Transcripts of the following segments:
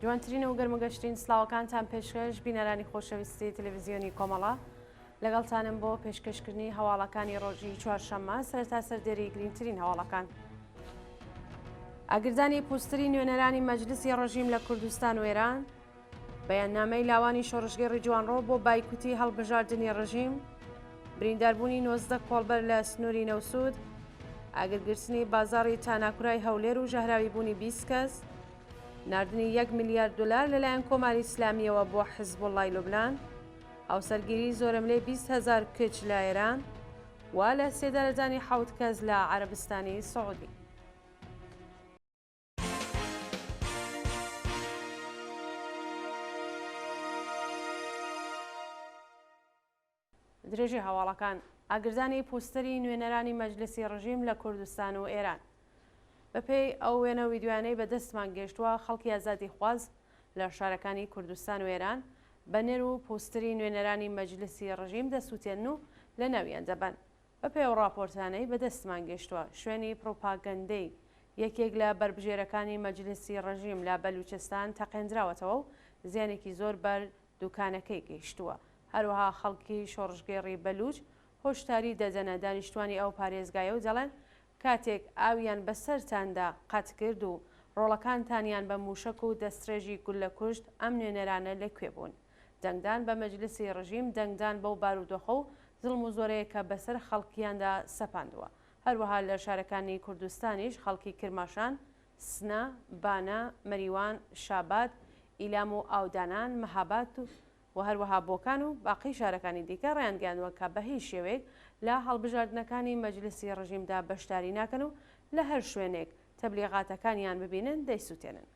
جوانترین و گەرموگەشترین سڵاوەکانتان پێشکەش بینەرانی خۆشەویستی تەلەڤیزیۆنی کۆمەڵە لەگەڵتانم بۆ پێشکەشکردنی هەواڵەکانی ڕۆژی چوارشەممە سەرەتا سەردێری گرینگترین هەواڵەکان. ئاگردانی پوستری نوێنەرانی مەجلسی ڕژیم لە کوردستان و ئێران، بەیاننامەی لاوانی شۆڕشگێڕی جوانڕۆ بۆ بایکوتی هەڵبژاردنی ڕژیم، برینداربوونی 19 کۆڵبەر لە سنووری نەوسوود، ئاگرگرتنی بازاڕی تاناکورای هەولێر و ژەهراویبوونی 20 کەس، ناردنی یەک ملیار دۆلار لەلایەن کۆماری ئیسلامییەوە بۆ حزبوڵڵای لوبنان، هاوسەرگیری زۆرەملێی 20 هەزار کچ لە ئێران و لە سێدارەدانی حەوت کەس لە عەرەبستانی سعودی. درێژەی هەواڵەکان، ئاگردانی پوستەری نوێنەرانی مەجلسی ڕژیم لە کوردستان و ئێران. بەپێی ئەو وێنە و ویدیۆیانەی بە دەستمان گەیشتووە، خەڵکی ئازادیخواز لە شارەکانی کوردستان و ئێران بەنێر و پوستری نوێنەرانی مەجلسی ڕژیم دەسووتێنن و لەناویان دەبەن. بەپێی ئەو ڕاپۆرتانەی بە دەستمان گەیشتووە، شوێنی پڕوپاگەندەی یەکێک لە بەربژێرەکانی مەجلسی ڕژیم لە بەلووچستان تەقێندراوەتەوە و زیانێکی زۆر بەر دوکانەکەی گەیشتووە. هەروەها خەڵکی شۆڕشگێڕی بەلووچ هۆشداری دەدەنە دانیشتوانی ئەو پارێزگایە و دەڵێن کاتێک ئاویان بەسەرتاندا قەت کرد و ڕۆڵەکانتانیان بە مووشەک و دەستڕێژی گوللە کوشت ئەم نوێنەرانە لە کوێ بوون؟ دەنگدان بە مەجلسی ڕژیم دەنگدان بەو بارودۆخە و زوڵم و زۆرەیە کە بەسەر خەڵکیاندا سەپاندووە. هەروەها لە شارەکانی کوردستانیش خەڵکی کرماشان، سنە، بانە، مەریوان، شاباد، ئیلام و ئاودانان، مەهاباد و هەروەها بۆکان و باقی شارەکانی دیکە ڕایانگەیاندووە کە بە هیچ شێوەیەک لە هەڵبژاردنەکانی مەجلسی ڕژیمدا بەشداری ناکەن و لە هەر شوێنێک تەبلیغاتەکانیان ببینن دەیسووتێنن.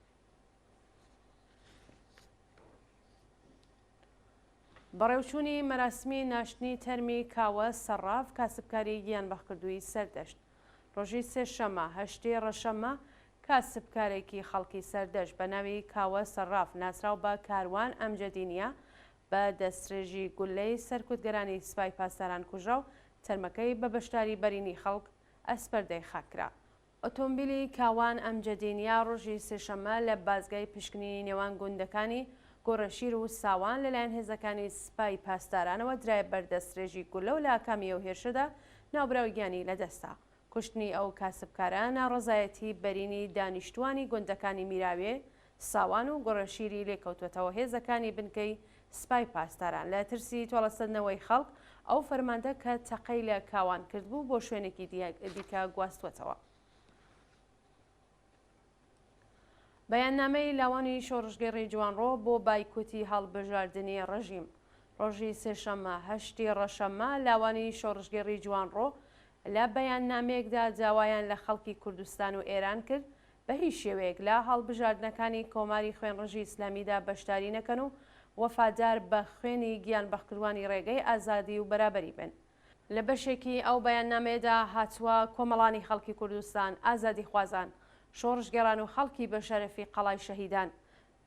بەڕێوچوونی مەراسمی ناشتنی تەرمی کاوە سەڕاف کاسبکاری گیانبەختکردووی سەردەشت. ڕۆژی سێشەممە هەشتی ڕەشەممە کاسبکارێکی خەڵکی سەردەشت بە ناوی کاوە سەڕاف ناسراو بە کاروان ئەمجەدینیا بە دەستڕێژی گوللەی سەرکوتگەرانی سپای پاسداران کوژرا و تەرمەکەی بە بەشداری بەرینی خەڵک ئەسپەردەی خاک کرا. ئۆتۆمبیلی کاوان ئەمجەدینیا ڕۆژی سێشەممە لە بازگای پشکنینی نێوان گوندەکانی گۆڕەشیر و ساوان لەلایەن هێزەکانی سپای پاسدارانەوە درایە بەر دەستڕێژی گوللە و لە ئاکامی ئەو هێرشەدا ناوبراو گیانی لەدەستدا. کوشتنی ئەو کاسبکارە ناڕەزایەتی بەرینی دانیشتووانی گوندەکانی میراوێ، ساوان و گۆڕەشیری لێکەوتووەتەوە هێزەکانی بنکەی سپای پاسداران لە ترسی تۆڵەسەندنەوەی خەڵک ئەو فەرماندە کە تەقەی لە کاوان کردبوو بۆ شوێنێکی دیکە گواستووەتەوە. بەیاننامەی لاوانی شۆڕشگێڕی جوانڕۆ بۆ بایکوتی هەڵبژاردنی ڕژیم ڕۆژی سێشەممە هەشتی ڕەشەممە لاوانی شۆڕشگێڕی جوانڕۆ لە بەیاننامەیەکدا داوایان لە خەڵکی کوردستان و ئێران کرد بە هیچ شێوەیەک لە هەڵبژاردنەکانی کۆماری خوێنڕژی ئیسلامیدا بەشداری نەکەن و وەفادار بە خوێنی گیانبەختکردوانی ڕێگەی ئازادی و بەرابەری بن. لە بەشێکی ئەو بەیاننامەیەدا هاتووە، کۆمەڵانی خەڵکی کوردستان، ئازادیخوازان، شۆڕشگێڕان و خەڵکی بەشەرەفی قەڵای شەهیدان،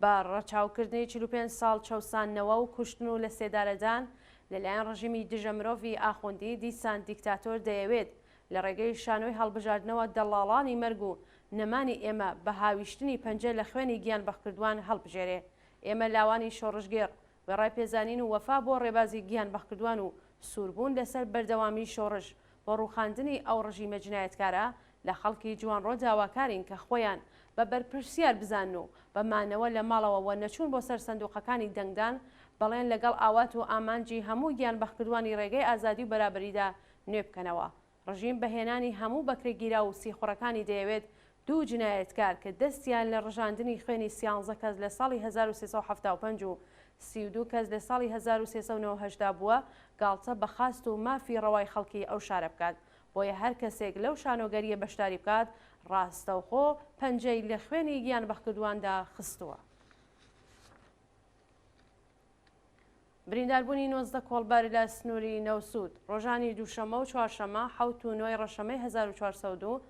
بە ڕەچاوکردنی 45 ساڵ چەوساندنەوە و کوشتن و لەسێدارەدان لەلایەن ڕژیمی دژە مرۆڤی ئاخوندی، دیسان دیکتاتۆر دەیەوێت لە ڕێگەی شانۆی هەڵبژاردنەوە دەڵاڵانی مەرگ و نەمانی ئێمە بە هاویشتنی پەنجە لە خوێنی گیانبەختکردوان هەڵبژێرێ. ئێمە لاوانی شۆڕشگێڕ، وێڕای پێزانین و وەفا بۆ ڕێبازی گیانبەختکردوان و سووربوون لەسەر بەردەوامیی شۆڕش بۆ ڕووخاندنی ئەو ڕژیمە جنایەتکارە، لە خەڵکی جوانڕۆ داواکارین کە خۆیان بە بەرپرسیار بزانن و بە مانەوە لە ماڵەوە و نەچوون بۆ سەر سەندووقەکانی دەنگدان، بەڵێن لەگەڵ ئاوات و ئامانجی هەموو گیانبەختکردوانی ڕێگەی ئازادی و بەرابەریدا نوێ بکەنەوە. ڕژیم بە هێنانی هەموو بەکرێگیراو و سیخوڕەکانی دەیەوێت دوو جنایەتکار کە دەستیان لە ڕژاندنی خوێنی سیانزە کەس لە ساڵی 1375 و 32 کەس لە ساڵی 1398 دا بووە گاڵتە بە خواست و مافی ڕەوای خەڵکی ئەو شارە بکات بۆیە هەر کەسێک لەو شانۆگەرییە بەشداری بکات ڕاستەوخۆ پەنجەی لە خوێنی گیانبەختکردوواندا خستووە. برینداربوونی 19 کۆڵبەر لە سنووری نەوسوود ڕۆژانی دووشەممە و چوارشەممە حەوت و نۆی ڕەشەمەی 1402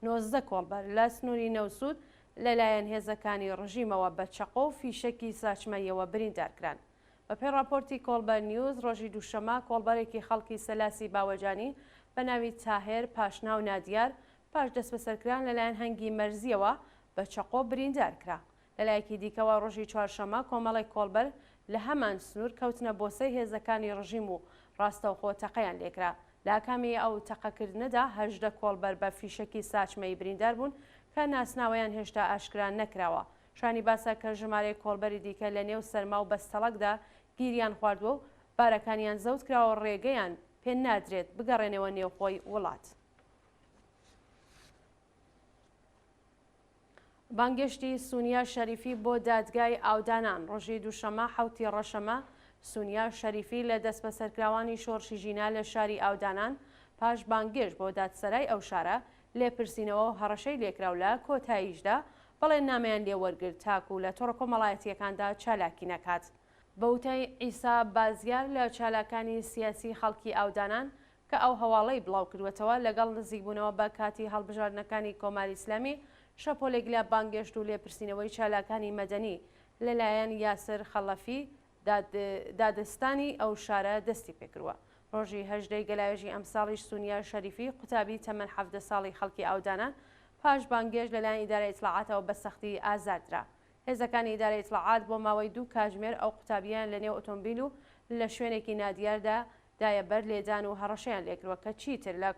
19 کۆڵبەر لە سنووری نەوسوود لەلایەن هێزەکانی ڕژیمەوە بە چەقۆ و فیشەکی ساچمەیەوە بریندار کران. بەپێی ڕاپۆرتی کۆڵبەر نیوز، ڕۆژی دووشەممە کۆڵبەرێکی خەڵکی سەلاسی باوەجانی بە ناوی تاهێر پاشناو نادیار پاش دەستبەسەرکران لەلایەن هەنگی مەرزییەوە بە چەقۆ بریندار کرا. لەلایەکی دیکەوە ڕۆژی چوارشەممە کۆمەڵێک کۆڵبەر لە هەمان سنوور کەوتنە بۆسەی هێزەکانی ڕژیم و ڕاستەوخۆ تەقەیان لێکرا. لە ئاکامی ئەو تەقەکردنەدا 18 کۆڵبەر بە فیشەکی ساچمەیی بریندار بوون کە ناسناوەیان هێشتا ئاشکرا نەکراوە. شایانی باسە کە ژمارەیەک کۆڵبەری دیکە لە نێو سەرما و بەستەڵەکدا گیریان خواردووە و بارەکانیان زەوت کراوە و ڕێگەیان پێ نادرێت بگەڕێنەوە نێوخۆی وڵات. بانگێشتی سونیا شەریفی بۆ دادگای ئاودانان ڕۆژی دووشەممە حەوتی ڕەشەمە سونیا شەریفی لە دەستبەسەرکراوانی شۆڕشی ژینا لە شاری ئاودانان پاش بانگێشت بۆ دادسەرای ئەو شارە لێپرسینەوە و هەڕەشەی لێکرا و لە کۆتاییشدا بەڵێننامەیان لێ وەرگرت تاکوو لە تۆڕە کۆمەڵایەتییەکاندا چالاکی نەکات. بە وتەی عیسا بازیار لە چالاکانی سیاسی خەڵکی ئاودانان کە ئەو هەواڵەی بڵاو کردووەتەوە، لەگەڵ نزیکبوونەوە بە کاتی هەڵبژاردنەکانی کۆماری ئیسلامی، شەپۆلێک لە بانگێشت و لێپرسینەوەی چالاکانی مەدەنی لە لایەن یاسر خەڵەفی دادستانی ئەو شارە دەستی پێکردووە. ڕۆژی 18 ی گەلاوێژی ئەمساڵیش سونیا شەریفی قوتابی تەمەن 17 ساڵی خەڵکی ئاودانان پاش بانگێشت لەلایەن ئیدارەی ئیتڵاعاتەوە بە سەختی ئازار درا. هێزەکانی ئیدارەی ئیتڵاعات بۆ ماوەی دوو کاژمێر ئەو قوتابییەیان لەنێو ئۆتۆمبیل و لە شوێنێکی نادیاردا دایە بەر لێدان و هەڕەشەیان لێکردوە کە چیتر لە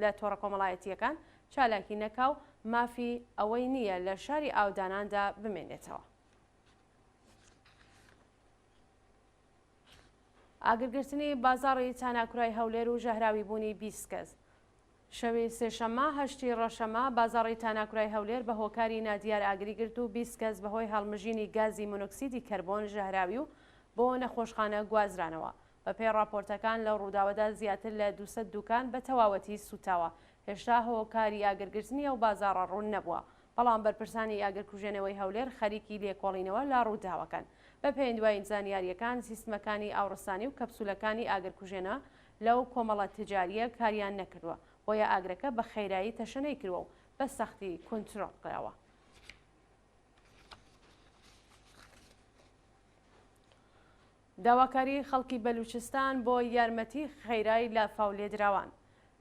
لە تۆڕە کۆمەڵایەتییەکان چالاکی نەکا و مافی ئەوەی نییە لە شاری ئاوداناندا بمێنێتەوە. ئاگرگرتنی بازاڕی تاناکورای هەولێر و ژەهراویبوونی 20 کەس. شەوی سێشەممە هەشتی ڕەشەمە، بازاڕی تاناکورای هەولێر بە هۆکاری نادیار ئاگری گرت و 20 کەس بەهۆی هەڵمژینی گازی مۆنۆکسیدی کەربۆن ژەهراوی و بۆ نەخۆشخانە گوازرانەوە. بەپێی ڕاپۆرتەکان لەو ڕووداوەدا زیاتر لە 200 دوکان بە تەواوەتی سووتاوە. هێشتا هۆکاری ئاگرگرتنی ئەو بازاڕە ڕوون نەبووە. بەڵام بەرپرسانی ئاگرکوژێنەوەی هەولێر خەریکی لێکۆڵینەوە لە ڕووداوەکەن. بەپێی دوایین زانیارییەکان سیستمەکانی ئاوڕسانی و کەپسولەکانی ئاگرکوژێنە لەو کۆمەڵە تجارییە کاریان نەکردووە، بۆیە ئاگرەکە بە خێرایی تەشەنەی کردووە و بە سەختی کونترۆڵ کراوە. داواکاری خەڵکی بەلوچستان بۆ یارمەتی خەیرای لافاو لێدراوان.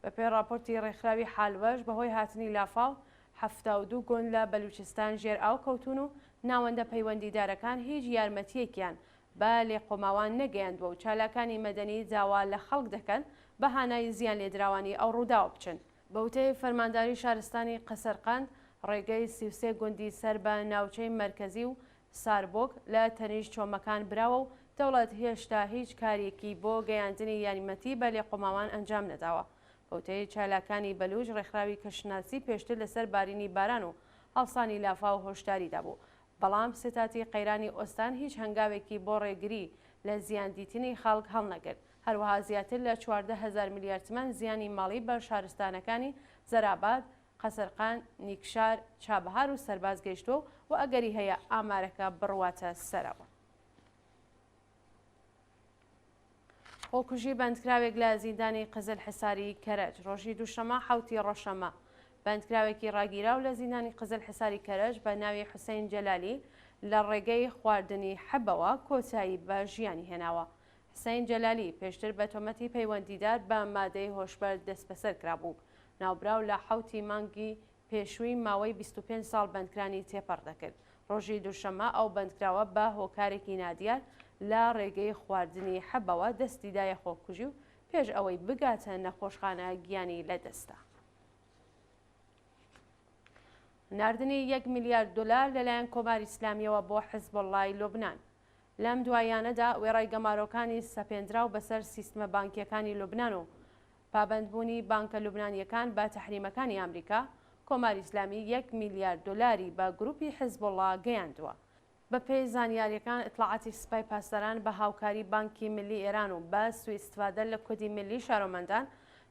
بەپێی ڕاپۆرتی ڕێکخراوی حالوەش بەهۆی هاتنی لافاو 72 گوند لە بەلوچستان ژێر ئاو کەوتوون و ناوەندە پەیوەندیدارەکان هیچ یارمەتییەکیان بە لێقۆماوان نەگەیاندووە و چالاکانی مەدەنی داوا لە خەڵک دەکەن بە هانای زیانلێدراوانی ئەو ڕووداوە بچن. بە وتەی فەرمانداری شارستانی قەسەرقەند، ڕێگەی 33 گوندی سەر بە ناوچەی مەرکەزی و ساربۆک لە تەنیشت چۆمەکان براوە و دەوڵەت هێشتا هیچ کارێکی بۆ گەیاندنی یارمەتی بە لێقۆماوان ئەنجام نەداوە. بە وتەی چالاکانی بەلووچ، ڕێکخراوی کەشناسی پێشتر لەسەر بارینی باران و هەڵسانی لافاو هۆشداری دابوو، بەڵام ستاتی قەیرانی ئۆستان هیچ هەنگاوێکی بۆ ڕێگری لە زیاندیتنی خەڵک هەڵنەگرت. هەروەها زیاتر لە 14 هەزار ملیار تمەن زیانی ماڵی بە شارستانەکانی زەراباد، قەسرقان، نیکشار، چابەهار و سەرباز گەیشتووە و ئەگەری هەیە ئامارەکە بڕواتە سەرەوە. خۆکوژی بەندکراوێک لە زیندانی قزل حساری کەرەج ڕۆژی دووشەمە حەوتی ڕەشەمە بەندکراوێکی ڕاگیراو لە زیندانی قزل حساری کەرەج بە ناوی حوسەین جەلالی لە ڕێگەی خواردنی حەبەوە کۆتایی بە ژیانی هێناوە. حسەین جەلالی پێشتر بە تۆمەتی پەیوەندیدار بە مادەی هۆشبەر دەستبەسەر کرابوو. ناوبراو لە حەوتی مانگی پێشووی ماوەی 25 ساڵ بەندکرانی تێپەڕ دەکرد. ڕۆژی دووشەممە ئەو بەندکراوە بە هۆکارێکی نادیار لە ڕێگەی خواردنی حەبەوە دەستی دایە خۆکوژی و پێش ئەوەی بگاتە نەخۆشخانە گیانی لەدەستدا. ناردنی یەک ملیارد دۆلار لەلایەن کۆماری ئیسلامییەوە بۆ حزبوڵڵای لوبنان. لەم دواییانەدا وێڕای گەمارۆکانی سەپێندراو بەسەر سیستمە بانکییەکانی لوبنان و پابەندبوونی بانکە لوبنانییەکان بە تەحریمەکانی ئامریکا، کۆماری ئیسلامی یەک میلیارد دۆلاری بە گرووپی حیزبوڵڵا گەیاندووە. بەپێی زانیارییەکان، ئیتڵاعاتی سپای پاسداران بە هاوکاری بانکی ملی ئێران و بە سوئیستفادە لە کۆدی ملی شارۆمەندان،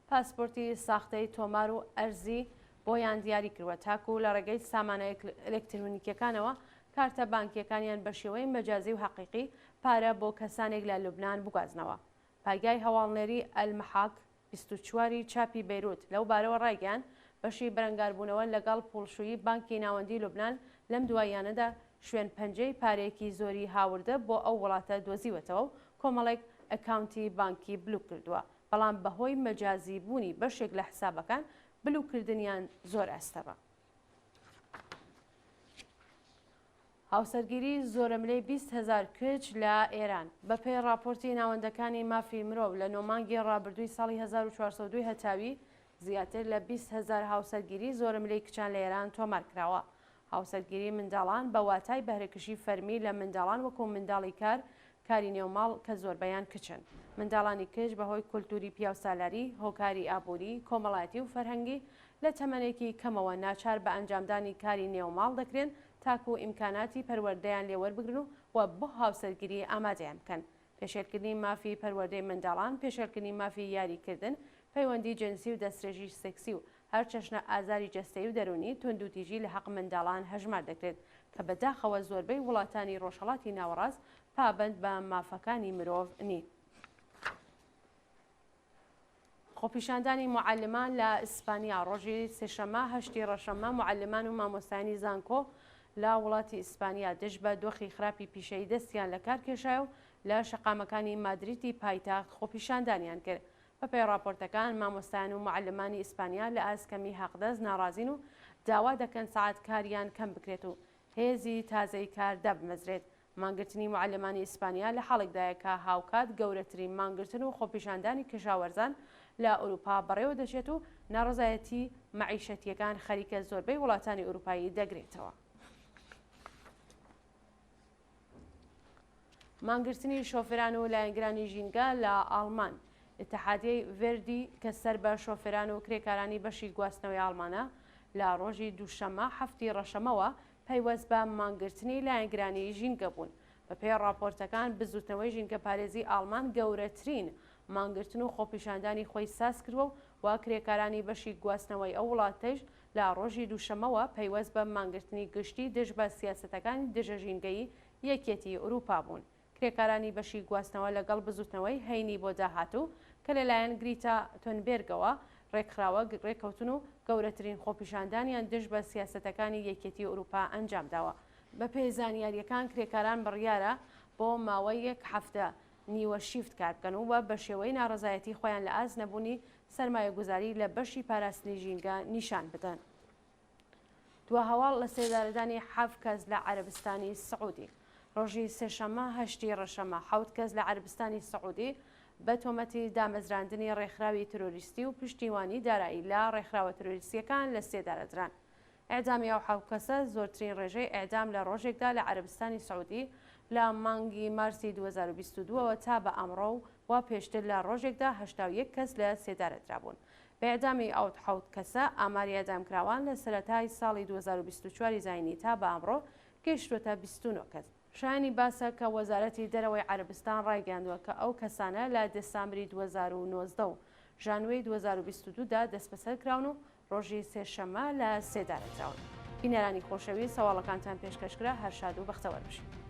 پاسپۆرتی ساختەی تۆمار و ئەرزی بۆیان دیاری کردووە تاکوو لە ڕێگەی سامانە ئەلکترونیکیەکانەوە کارتە بانکییەکانیان بە شێوەی مەجازی و حەقیقی پارە بۆ کەسانێک لە لوبنان بگوازنەوە. پایگای هەواڵنێری ئەلمحاک 24 ی چاپی بەیروت لەو بارەوە ڕایگەیاند، بەشی بەرەنگاربوونەوە لەگەڵ پووڵشوویی بانکی ناوەندیی لوبنان لەم دواییانەدا شوێن پەنجەی پارەیەکی زۆری هاوردە بۆ ئەو وڵاتە دۆزیوەتەوە و کۆمەڵێک ئەکاونتی بانکی بلوک کردووە، بەڵام بەهۆی مەجازی بوونی بەشێک لە حسابەکان بلوک کردنیان زۆر ئەستەمە. هاوسەرگیری زۆرەملێی 20 هەزار کچ لە ئێران. بەپێی ڕاپۆرتی ناوەندەکانی مافی مرۆڤ لە نۆ مانگی ڕابردووی ساڵی 1402 هەتاوی زیاتر لە 20 هەزار هاوسەرگیری زۆرەملێی کچان لە ئێران تۆمار کراوە. هاوسەرگیری منداڵان بە واتای بەهرەکشی فەرمی لە منداڵان وەکو منداڵی کار، کاری نێو ماڵ کە زۆربەیان کچن. منداڵانی کچ بە هۆی کولتوری پیاوسالاری، هۆکاری ئابووری، کۆمەڵایەتی و فەرهەنگی لە تەمەنێکی کەمەوە ناچار بە ئەنجامدانی کاری نێو ماڵ دەکرێن تاکو ئیمکاناتی پەروەردەیان لێ وەربگرن و و بۆ هاوسەرگیری ئامادەیان بکەن. پێشێلکردنی مافی پەروەردەی منداڵان، پێشێلکردنی مافی یاریکردن، پەیوەندی جنسی و دەسترێژی سێکسی و هەر چەشنە ئازاری جەستەیی و دەروونی، توندوتیژی لە هەق منداڵان هەژمار دەکرێت، کە بە داخەوە زۆربەی وڵاتانی ڕۆژهەڵاتی ناوەڕاست پابەند بە مافەکانی مرۆڤ نین. خۆپیشاندانی موعەلمان لە ئیسپانیا ڕۆژی سێشەممە هەشتی ڕەشەممە موعەلمان و مامۆستایانی زانکۆ لە وڵاتی ئیسپانیا دژ بە دۆخی خراپی پیشەیی دەستیان لە کار کێشایە و لە شەقامەکانی مادریدی پایتەخت خۆپیشاندانیان کرد. بەپێی ڕاپۆرتەکان مامۆستایان و موعەلمانی ئیسپانیا لە ئاست کەمی حەقدەست ناڕازین و داوا دەکەن سەعات کاریان کەم بکرێت و هێزی تازەی کار دابمەزرێت. مانگرتنی موعەلمانی ئیسپانیا لە حاڵێکدایە کە هاوکات گەورەترین مانگرتن و خۆپیشاندانی کشاوەرزان لە ئورووپا بەڕێوە دەچێت و ناڕەزایەتی مەعیشەتییەکان خەریکە زۆربەی وڵاتانی ئورووپایی دەگرێتەوە. مانگرتنی شۆفێران و لایەنگرانی ژینگە لە ئاڵمان ئیتحادیەی ڤێردی کە سەر بە شۆفێران و کرێکارانی بەشی گواستنەوەی ئاڵمانە لە ڕۆژی دووشەممە حەفتی ڕەشەمەوە پەیوەست بە مانگرتنی لایەنگرانی ژینگە بوون. بەپێی ڕاپۆرتەکان بزووتنەوەی ژینگەپارێزی ئاڵمان گەورەترین مانگرتن و خۆپیشاندانی خۆی سازکردووە و کرێکارانی بەشی گواستنەوەی ئەو وڵاتەیش لە ڕۆژی دووشەممەوە پەیوەست بە مانگرتنی گشتی دژ بە سیاسەتەکانی دژە ژینگەیی یەکیەتیی ئورووپا بوون. کرێکارانی بەشی گواستنەوە لەگەڵ بزووتنەوەی هەینی بۆ داهاتوو کە لەلایەن گریتا تۆنبێرگەوە ڕێکخراوە، ڕێککەوتن و گەورەترین خۆپیشاندانیان دژ بە سیاسەتەکانی یەکیەتیی ئورووپا ئەنجامداوە. بەپێی زانیارییەکان کرێکاران بڕیارە بۆ ماوەی یەک هەفتە نیوە شیفت کار بکەن و بەشێوەی ناڕەزایەتی خۆیان لە ئاست نەبوونی سەرمایەگوزاری لە بەشی پاراستنی ژینگە نیشان بدەن. دوا هەواڵ لە سێدارەدانی حەفت کەس لە عەرەبستانی سعودی. ڕۆژی سێشەممە هەشتی ڕەشەمە حەوت کەس لە عەرەبستانی سعودی بە تۆمەتی دامەزراندنی ڕێکخراوی ترۆریستی و پشتیوانی دارایی لە ڕێکخراوە ترۆریستییەکان لە سێدارە دران. ئێعدامی ئەو حەوت کەسە زۆرترین ڕێژەی ئێعدام لە ڕۆژێکدا لە عەرەبستانی سعودی لە مانگی مارسی 2022 ەوە تا بە ئەمڕۆ و پێشتر لە ڕۆژێکدا 81 کەس لە سێدارە درابوون. بە ئێعدامی ئەو حەوت کەسە ئاماری ئێعدامکراوان لە سەرەتای ساڵی 2024 ی زایینی تا بە ئەمڕۆ گەیشتووەتە 29 کەس. شایانی باسە کە وەزارەتی دەرەوەی عەرەبستان ڕایگەیاندووە کە ئەو کەسانە لە دێسامبری 2019 و ژانویەی 2022 دا دەستبەسەر کراون و ڕۆژی سێشەممە لە سێدارە دراون. بینەرانی خۆشەویست هەواڵەکانتان پێشکەش کرا هەر شاد و بەختەوەر بژین.